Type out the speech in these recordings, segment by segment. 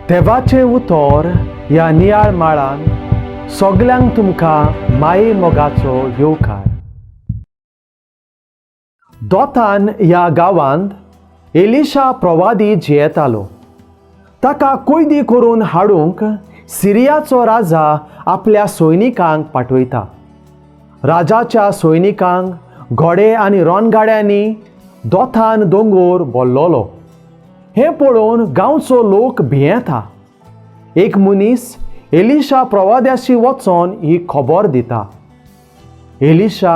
देवाचें उतर ह्या नियाळ माळान सगल्यांक तुमकां माये मोगाचो येवकार. दोतान ह्या गांवांत एलिशा प्रवादी जियेतालो. ताका कोयदी करून हाडूंक सिरियाचो राजा आपल्या सैनिकांक पाठयता. राजाच्या सैनिकांक घोडे आनी रोनगाड्यांनी दोथान दोंगोर भरलोलो. हें पळोवन गांवचो लोक भियेता. एक मनीस एलिशा प्रवाद्याशी वचोन ही खबर दिता. एलिशा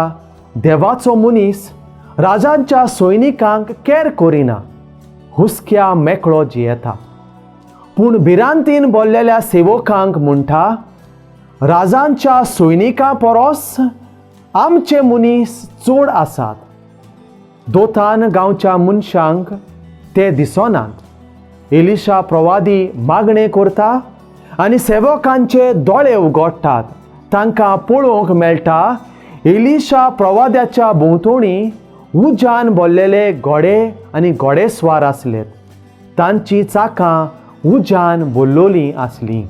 देवाचो मनीस राजांच्या सैनिकांक कॅर करिना, हुसक्या मेकळो जियेता. पूण भिरांतीन भरलेल्या सेवकांक म्हणटा, राजांच्या सैनिकां परस आमचे मनीस चड आसात. दोतान गांवच्या मनशांक ते दिसनात. एलिशा प्रवादी मागणें करता आनी सेवकांचे दोळे उगडटात. तांकां पळोवंक मेळटा, एलिशा प्रवाद्याच्या भोंवतणी उज्यान भरलेले घोडे आनी घोडेस्वार आसले. तांची चाकां उज्यान भरलोलीं आसलीं.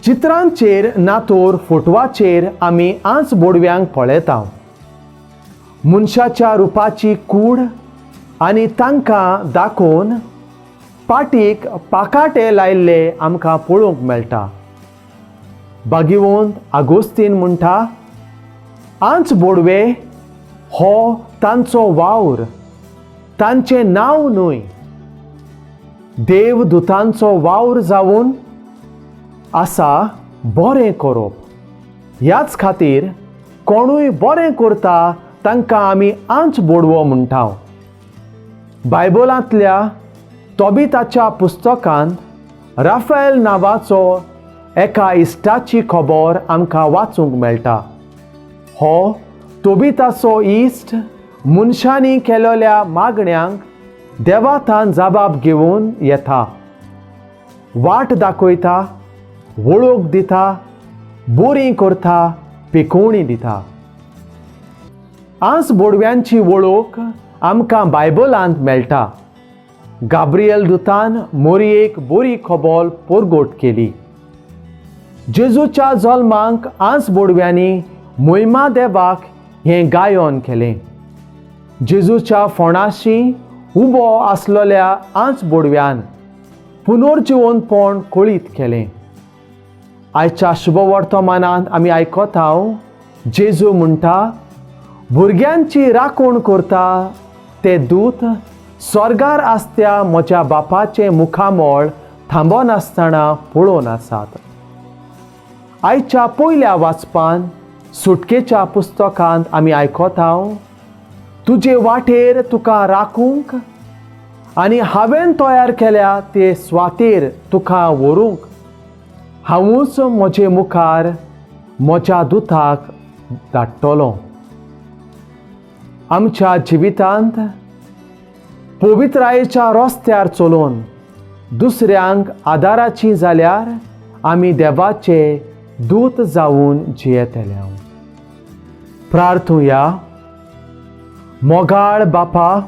चित्रांचेर नातोर फोटवाचेर आमी आंच बोडव्यांक पळयता. मनशाच्या रुपाची कूड आनी तांकां दाखोवन पाटीक पाकाटे लायल्ले आमकां पळोवंक मेळटा. बागिवंत आगोस्तीन म्हणटा, आंच बोडवे हो तांचो वावर, तांचें नांव न्हय. देवदुतांचो वावर जावन आसा बरें करप. ह्याच खातीर कोणूय बरें करता तांकां आमी आंच बोडवो म्हणटा. बायबलांतल्या तोबिताच्या पुस्तकांत राफेल नांवाचो एका इश्टाची खबर आमकां वाचूंक मेळटा. हो तोबिताचो इश्ट मनशांनी केलेल्या मागण्यांक देवाथान जबाब घेवन येता, वाट दाखयता, वळख दिता, बोरी करता, पिकोवणी दिता. आज बोडव्यांची वळख आमकां बायबलांत मेळटा. गाब्रियल दुतान मोरयेक बोरी खबर पोरगोट केली. जेजूच्या जल्माक आंस बोडव्यांनी मोहिमा देवाक हें गायन केलें. जेजूच्या फोंडाशी उबो आसलेल्या आंच बोडव्यान पुनर्जिवनपण कळीत केलें. आयच्या शुभवर्तमानांत आमी आयकता, जेजू म्हणटा, भुरग्यांची राखण करता ते दूत स्वर्गार आसत्या म्हज्या बापाचें मुखामळ थांबनासतना पळोवन आसात. आयच्या पयल्या वाचपान सुटकेच्या पुस्तकांत आमी आयकता, तुजे वाटेर तुका राखूंक आनी हांवें तयार केल्या ते स्वातेर तुका व्हरूंक हांवूच म्हजे मुखार म्हज्या दुताक धाडटलो. आमच्या जिवितांत पवित्रायेच्या रस्त्यार चलोवन दुसऱ्यांक आदाराची जाल्यार आमी देवाचे दूत जावन जियेतले. प्रार्थुया. मोगाळ बापा,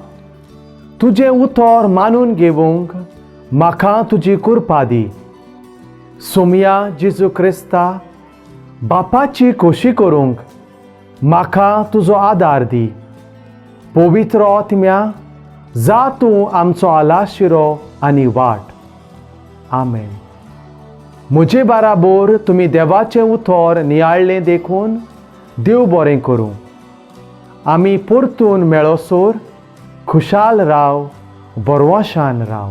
तुजें उतर मानून घेवंक म्हाका तुजी कृपा दी. सोमया जेजू क्रिस्ता, बापाची खोशी करूंक म्हाका तुजो आदार दी. पवित्र आत्म्या, जा तूं आमचो आलाशिरो आनी वाट. आमेन. म्हजे बाराबोर तुमी देवाचें उतर नियाळ्ळें देखून देव बरें करूं. आमी परतून मेळोसर खुशाल राव, बरवाशान राव.